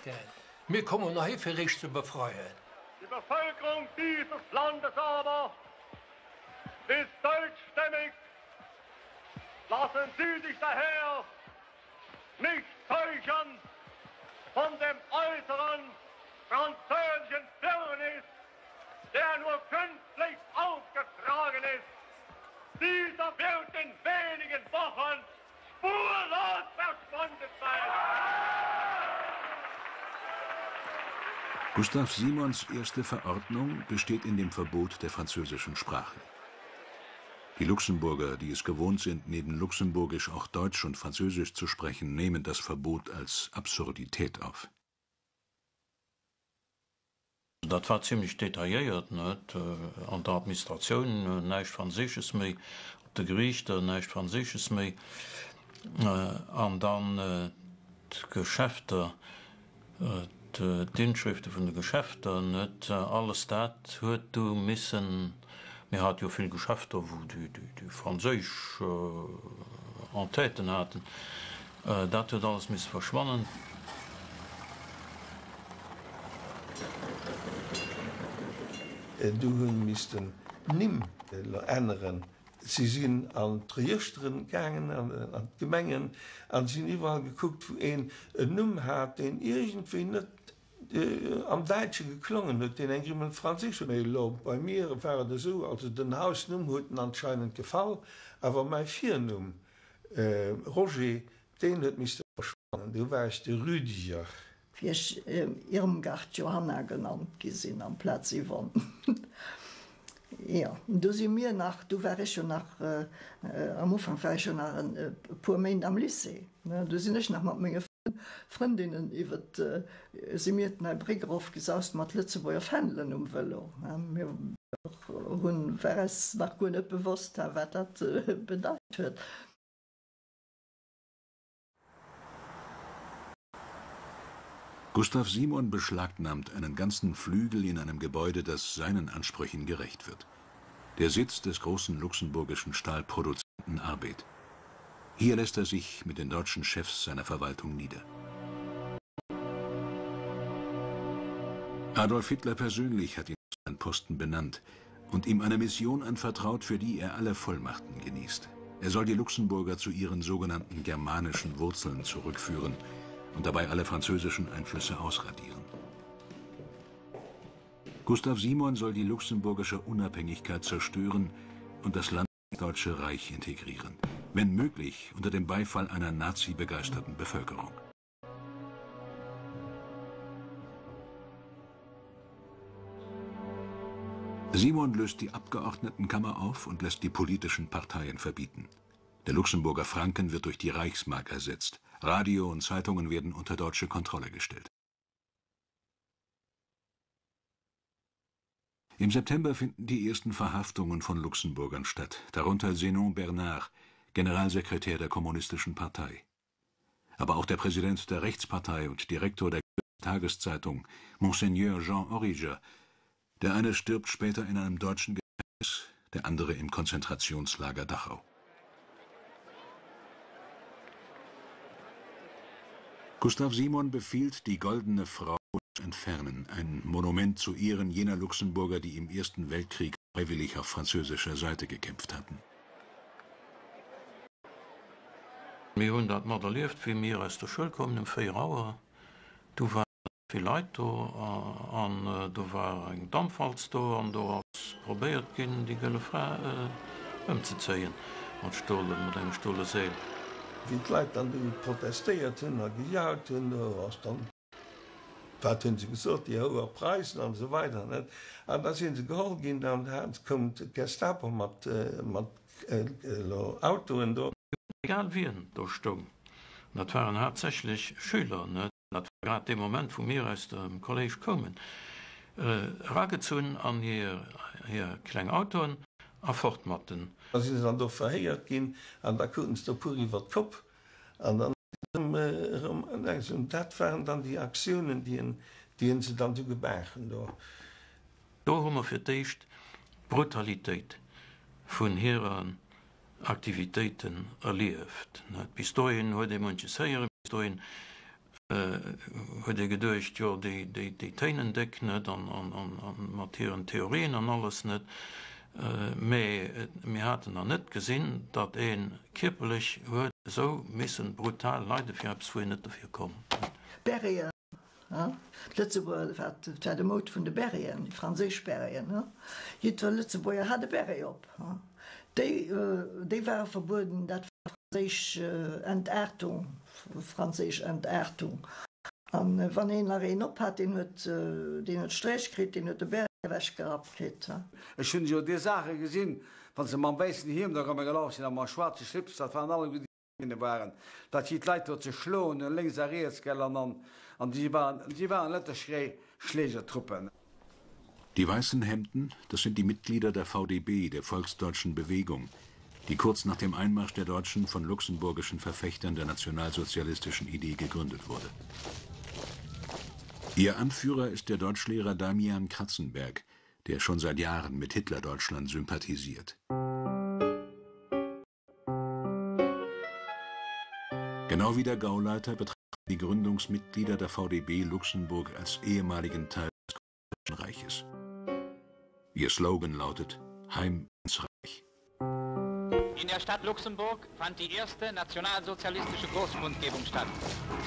Kapitän, mir kommen no hei fir Iech ze befreien. Die Bevölkerung dieses Landes aber ist deutschstämmig. Lassen Sie sich daher nicht täuschen von dem äußeren französischen Firnis, der nur künstlich aufgetragen ist. Dieser wird in wenigen Wochen spurlos verschwunden sein. Gustav Simons erste Verordnung besteht in dem Verbot der französischen Sprache. Die Luxemburger, die es gewohnt sind, neben Luxemburgisch auch Deutsch und Französisch zu sprechen, nehmen das Verbot als Absurdität auf. Dat war zimlech detailléiert, net? An der Administratioun näischt Franséisches méi, op de Geriichter näischt Franséisches méi, an dann d'Geschäfter, D'Inschrifte vun de Geschäfter, net alles dat huet du missen, mir hate jo vill Geschäfter, wou déi franséisch Entêten haten, dat huet alles misse verschwannen. Du hunn missten d'Nimm änneren. Si sinn an d'Regëschteren gaangen, an d'Gemengen, an si hunn iwwerall gekuckt, wou een en Numm hat, deen iergendwéi net am Däitsche geklongen huet, deen eng Grimmel Franséisch huet. Mee elo bei mir war et esou, also den Hausnumm huet en anscheinend gefall, awer mäi Virnumm Roger, deen huet misste verschwannen. Du war ech de Rüdiger. Wéi ech Irmgard Johanna genannt gi sinn amplaz Yvonne. Jo, do si mir nach, du war ech jo nach, am Ufank war ech jo nach e puer Méint am Lycée, ne, du sinn ech nach mat menge Frëndinnen iwwert, si mir d'Nei Bréck erof gesaust mat Lëtzebuerger Fändelen um Vëlo, ne. Mir hunn, war eis nach guer net bewosst, wat dat bedeit huet. Gustav Simon beschlagnahmt einen ganzen Flügel in einem Gebäude, das seinen Ansprüchen gerecht wird. Der Sitz des großen luxemburgischen Stahlproduzenten Arbed. Hier lässt er sich mit den deutschen Chefs seiner Verwaltung nieder. Adolf Hitler persönlich hat ihn auf seinen Posten benannt und ihm eine Mission anvertraut, für die er alle Vollmachten genießt. Er soll die Luxemburger zu ihren sogenannten germanischen Wurzeln zurückführen und dabei alle französischen Einflüsse ausradieren. Gustav Simon soll die luxemburgische Unabhängigkeit zerstören und das Land ins Deutsche Reich integrieren, wenn möglich unter dem Beifall einer nazibegeisterten Bevölkerung. Simon löst die Abgeordnetenkammer auf und lässt die politischen Parteien verbieten. Der Luxemburger Franken wird durch die Reichsmark ersetzt. Radio und Zeitungen werden unter deutsche Kontrolle gestellt. Im September finden die ersten Verhaftungen von Luxemburgern statt, darunter Zenon Bernard, Generalsekretär der Kommunistischen Partei. Aber auch der Präsident der Rechtspartei und Direktor der Tageszeitung, Monseigneur Jean Origer, der eine stirbt später in einem deutschen Gefängnis, der andere im Konzentrationslager Dachau. Gustav Simon befiehlt, die Goldene Frau zu entfernen, ein Monument zu Ehren jener Luxemburger, die im Ersten Weltkrieg freiwillig auf französischer Seite gekämpft hatten. Mir hunn dat materlieft, wéi mir aus der Schoul koumen um 4 Auer. Du waren vill Leit do an do war eng Dampfwalz do an do ass probéiert ginn, déi Gëlle Fra ëmzezéien mat Stole, mat engem stole Seel. Wéi d'Leit dann du protestéiert hunn a gejaut hunn, do ass dann, wat hunn se gesot, déi houer Preisen an esou weider, net? An da si se geholl ginn an da koum d'Gestapo mat, mat Autoen do. Egal wien do stoung, dat waren haaptsächlech Schüler, net? Dat war grad dee Moment, wou mir aus dem Kolléisch koumen, eragezunn an hir kleng Autoen a fort mat den. Da si se dann do verhéiert ginn an da kruten se der e puer iwwer d'Kopp an dann erëm erëm. Dat waren dann déi Aktiounen, déi se dann du gemaach hunn do. Do hu mer fir d'éischt d'Brutalitéit vun hirer Aktivitéiten erlieft. Bis dohin huet ee munches héieren, bis dohin. Huet ee geduecht, jo déi téinen déck net an mat hiren Theorien an alles net, mä mir haten nach net gesinn, datt ee kierperlech huet esou missen brutal leide fir eppes wou een net dofir konnt. Béreten, d'Lëtzebuerger, dat war de Moud vun de Béreten, déi franséisch Béreten, jiddwer Lëtzebuerger hat e Béret op, déi ware verbueden, dat war franséisch Entartung, franséisch Entartung. An wann een nach een op hat, deen huet, deen huet Stréch kritt, deen huet de Béret ewechgerappt kritt. Ech hunn jo déi Saache gesinn, wa se mam wäissen Hiem da erëmgelaf sinn a mam schwaarze Schlips, dat waren alleguer déi Hinne waren, datt si d'Leit do ze schloen hunn, lénks a riets, gell, an an, an si waren, si waren lëteg Schréi, Schlägertruppen. Die Weißen Hemden, das sind die Mitglieder der VDB, der Volksdeutschen Bewegung, die kurz nach dem Einmarsch der Deutschen von luxemburgischen Verfechtern der nationalsozialistischen Idee gegründet wurde. Ihr Anführer ist der Deutschlehrer Damian Kratzenberg, der schon seit Jahren mit Hitlerdeutschland sympathisiert. Genau wie der Gauleiter betrachten die Gründungsmitglieder der VDB Luxemburg als ehemaligen Teil des Deutschen Reiches. Ihr Slogan lautet Heim ins Reich. In der Stadt Luxemburg fand die erste nationalsozialistische Großkundgebung statt.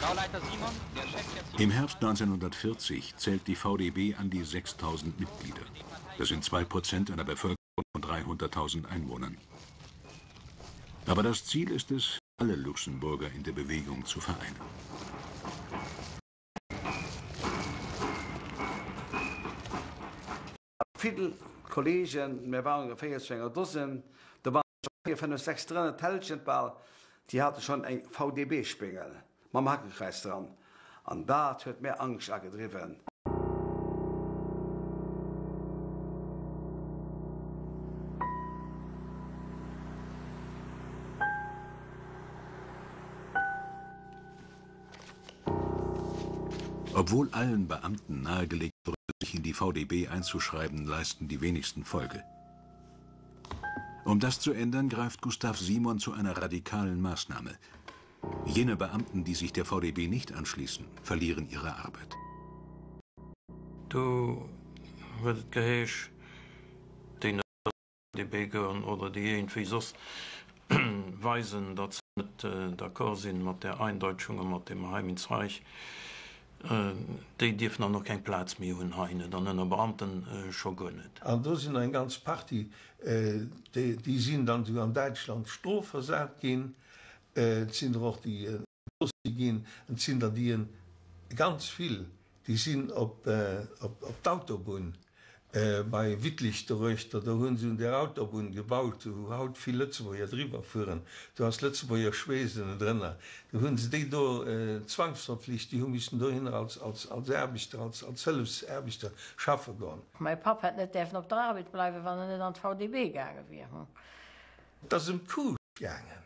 Gauleiter Simon, der Chef der Im Herbst 1940 zählt die VDB an die 6000 Mitglieder. Das sind 2 Prozent einer Bevölkerung von 300.000 Einwohnern. Aber das Ziel ist es, alle Luxemburger in der Bewegung zu vereinen. Vill Kollegen, mir waren ongeféier zu enger Dosen, do waren der scho 4, 5, 6 drënner, d'Hälschent bal, déi hate schonn eng VDB-Spéngel mam Hakekräiz dran. An dat huet mär Angscht agedriwwen. Obwohl allen Beamten nahegelegt wurde, sich in die VDB einzuschreiben, leisten die wenigsten Folge. Um das zu ändern, greift Gustav Simon zu einer radikalen Maßnahme. Jene Beamten, die sich der VDB nicht anschließen, verlieren ihre Arbeit. Do huet et geheesch, déi net zur VDB gehoeren oder déi iergendwéi soss weisen, datt se net d'accord sinn mat där Eindeutschung a mat dem Heim ins Reich, déi dierfen dann och keng Plaz méi hunn hei net, an ënner Beamten scho guer net. An do sinn eng ganz Partie, déi sinn dann esou an Däitschland strofversat ginn. Et sinn der och, déi entlooss ginn. Et sinn der, déi ganz vill, déi sinn op d'Autobunn bei Wittlich doruechter. Do hu se un där Autobunn gebaut, wou haut vill Lëtzebuerger driwwer fueren. Do ass Lëtzebuerger Schweess ënnendrënner. Do hu se déi do zwangsverpflicht, déi hu missen dohinner als Aarbechter, als Hëllefsaarbechter schaffe goen. Mäi Papp hätt net däerfen op der Arbed bleiwen, wann en net an d'VDB gaange wier. Et ass ëm d'Kuuscht gaangen.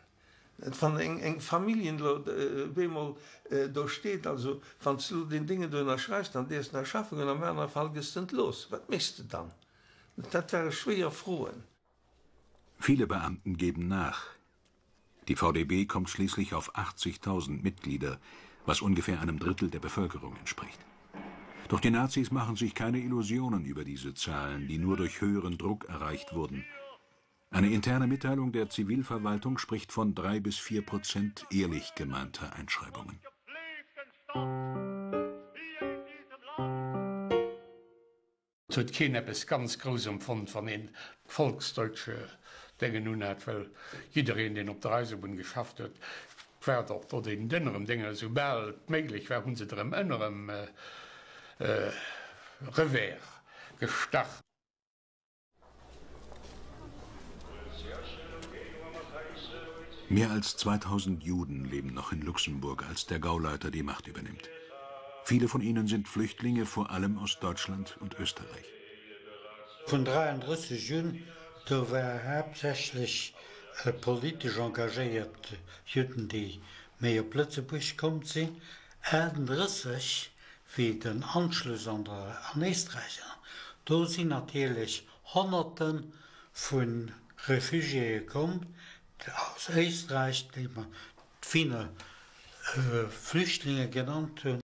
Wann eng Familljen elo op eemol do steet, also wann s de elo deen Déngen do ënnerschreifs, dann däerfs de nach schaffen goen, am anere Fall gëss de entlooss. Wat méchs de dann? Dat ware schwéier Froen. Viele Beamten geben nach. Die VDB kommt schließlich auf 80.000 Mitglieder, was ungefähr einem Drittel der Bevölkerung entspricht. Doch die Nazis machen sich keine Illusionen über diese Zahlen, die nur durch höheren Druck erreicht wurden. Eine interne Mitteilung der Zivilverwaltung spricht von 3 bis 4 Prozent ehrlich gemeinter Einschreibungen. Et huet keen eppes ganz grouss empfonnt, wann een d'Volksdeutsche Déngen unhat, well jiddereen, deen op der Eisebunn geschafft huet, war och do deen ënnerem Déngen. Esoubal et méiglech war, hu se et erëm ënnerem Revers gestach. Mehr als 2000 Juden leben noch in Luxemburg, als der Gauleiter die Macht übernimmt. Viele von ihnen sind Flüchtlinge, vor allem aus Deutschland und Österreich. Vun 33 un, do war haaptsächlech politesch engagéiert Judden, déi méi op Lëtzebuerg komm sinn. 38 wéi den Anschluss an der an Éisträich an do sinn natierlech Honnerte vu Refugiéë komm aus Éisträich, déi mer d'Wiener. Flüchtlinge genannt hunn.